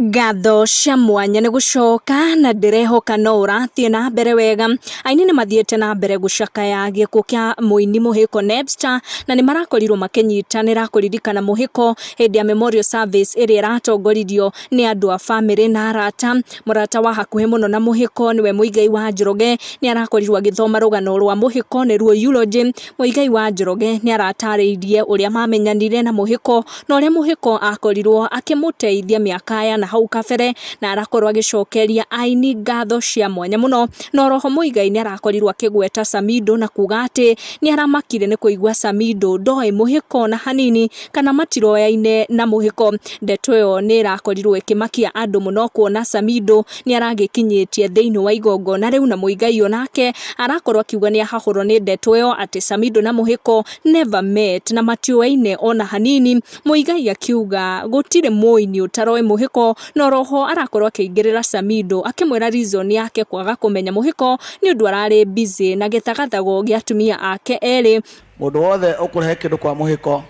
Ngatho cia mwanya nĩ gũcoka na ndĩrehoka no ũrathiĩ na mbere wega. Aini nĩ mathiĩte na mbere gũcakaya gĩkuũ kĩa mũini Mũhĩko Nebster na nĩ marakorirwo makĩnyitanĩra kũririkana Mũhĩko hĩndĩ ya memorial service ĩrĩa ĩratongoririo nĩ andũ a bamĩrĩ na arata. Mũrata wa hakuhĩ mũno na Mũhĩko nĩwe Mũigai wa Njoroge nĩ arakorirwo agĩthoma rũgano rwa Mũhĩko nĩruo eulogy. Mũigai wa Njoroge nĩ aratarĩirie ũrĩa mamenyanire na Mũhĩko na ũrĩa Mũhĩko akorirwo akĩmũteithia mĩaka ya na hau kabere na arakorwo agĩcokeria aini ngatho cia mwanya mũno. Na oroho Mũigai nĩ arakorirwo akĩgweta Samido na kuga atĩ nĩ aramakire nĩ kũigua Samido ndoĩ Mũhĩko na hanini kana matiroyaine na Mũhĩko. Ndeto ĩyo nĩ ĩrakorirwo ĩkĩmakia andũ mũno kuona Samido nĩ aragĩkinyĩtie thĩinĩ wa igongona rĩu na Mũigai onake arakorwo akiuga nĩ ahahũrwo nĩ ndeto ĩyo atĩ Samido na Mũhĩko never met na matiũaine ona hanini. Mũigai akiuga gũtirĩ mũini ũtaroĩ Mũhĩko na oroho arakorwo akĩingĩrĩra Samido akĩmwĩra reason yake kwaga kũmenya Mũhĩko nĩ ũndũ ararĩ busy na gĩthagathago gĩa atumia ake erĩ. Mũndũ wothe ũkũrehe kĩndũ kwa Mũhĩko,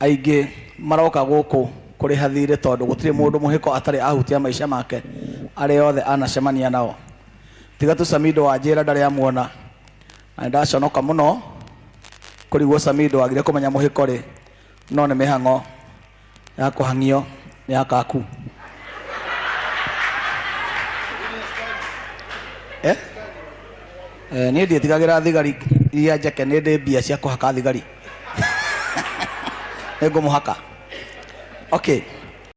aingĩ maroka gũkũ kũrĩha thirĩ tondũ gũtirĩ mũndũ Mũhĩko atarĩ ahutia maica make arĩa othe anacemania nao. Tiga tu Samido wanjĩra ndarĩ amuona, na nĩ ndaconoka mũno kũrigwo Samido agire kũmenya Mũhĩko rĩ, no nĩ mĩhang'o ya kũhang'io nĩ akaku. Eh? Eh, niĩ ndiĩtigagĩra thigari iria njeke nĩ ndĩ mbia cia kũhaka thigari. Nĩ ngũmũhaka. Okay.